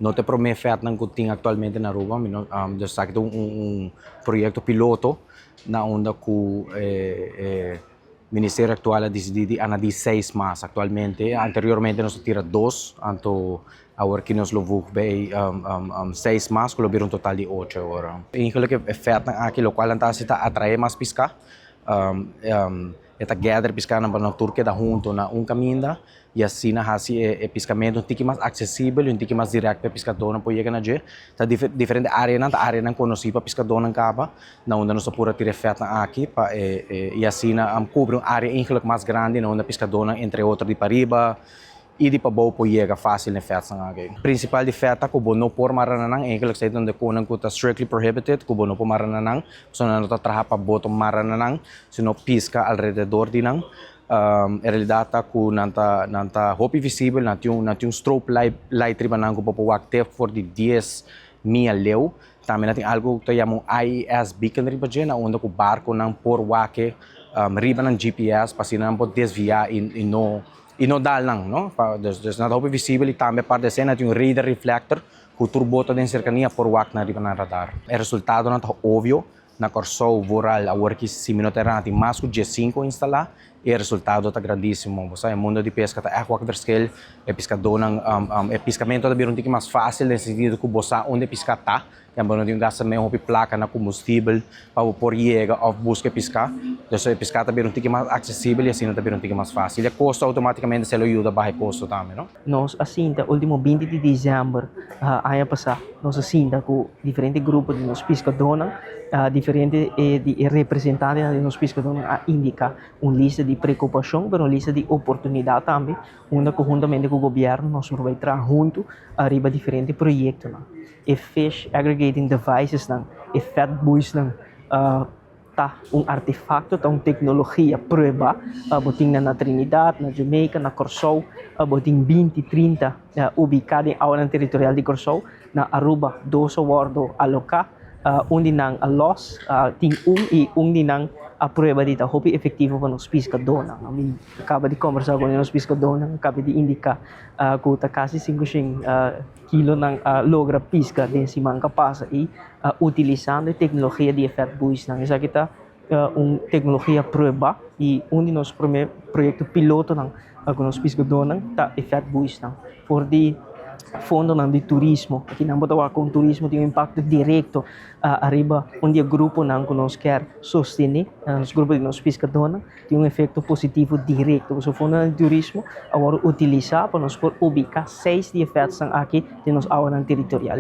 No ta e prome FADnan cu tin actualmente na Aruba, mi no, dus esaki ta un proyecto piloto na unda cu e ministerio actual a dicidi di anadi seis mas actualmente. Anteriormente nos a tira dos, anto awor ki nos lo voeg bay seis mas cu lo bira un total di ocho awor. Eigenlijk e FADnan aki locual nan ta haci ta atrae mas pisca, e ta gather piscanan pa nan tur keda hunto na un caminda y asina haci e piscamento un tiki mas accesibel y un tiki mas direct pa e piscadornan por yega na dje. Ta diferente areanan, ta areanan conoci pa piscadornan caba, na unda nos ta pura tira e FADnan aki pa e y asina cubri un area eigenlijk mas grandi na unda piscadornan entre otro di pariba y di pabou por yega facil na e FADsnan aki. Principal di FAD ta cu bo no por mara na nan, eigenlijk esey ta un de conan cu ta strictly prohibited cu bo no por mara na nan, pasobra nan no ta traha pa boto mara na nan, sino pisca alrededor di nan. E realidad ta cu nan ta hopi visibel, nan tin un strobe light riba nan cu bo por wak te for di 10 mia leu. Tambe nan tin algo cu ta yama un IES beacon riba dje, na unda cu barconan por wak e riba nan GPS pa asina nan por desvia y no dal nan, no? Dus nan ta hopi visibel y tambe aparte di esey nan tin un radar reflector cu tur boto den cercania por wak nan riba nan radar. E resultadonan ta obvio. Na Corsou, vooral awor cu si mi no ta erra tin mas cu 15 instala y e resultado ta grandisimo. Bo sa, e mundo di pesca ta echt wak verschil. E piscadornan, e piscamento ta bira un tiki mas facil den sentido cu bo sa unda e pisca ta. Ya bo no tin gasta menos hopi placa na combustibel pa bo por yega of busca e pisca. Dus e pisca ta bira un tiki mas accesibel y asina ta bira un tiki mas facil. E costo automaticamente se lo yuda baha e costo tambe, no? Nos a sinta ultimo 20 di december aña pasa, nos a sinta cu diferente grupo di nos piscadornan, diferente di e representantenan di nos piscadornan a indica un lista di preocupacion, pero un lista di oportunidad tambe, unda conhuntamente cu gobierno nos por bay traha hunto ariba diferente proyectonan. E fish aggregating devices nan, e FAD buoys nan, ta un artefacto, ta un tecnologia prueba. Bo tin na Trinidad, na Jamaica, na Corsou, bo tin 20, 30 ubica den awanan territorial di Corsou. Na Aruba, dos a wordo aloca, un di nan a los, tin un y un di nan a prueba di ta hopi efectivo pa nos piscadornan. Mi caba di conversa cu nos piscadornan, caba di indica cu ta casi 500 kilo nan a logra pisca den siman cu a pasa y utilizando e tecnologia di e FAD buoys nan. Esaki ta un tecnologia prueba y un di nos prome proyecto pilotonan cu nos piscadornan ta e FAD buoys nan. For di fondonan di turismo, aki nan bo ta wak con turismo tin un impacto directo ariba un di e gruponan cu nos kier sostene, nos grupo di nos piscadornan, tin un efecto positivo directo. So fondonan di turismo a wordo utilisa pa nos por ubica seis di e FADsnan aki den nos awanan territorial.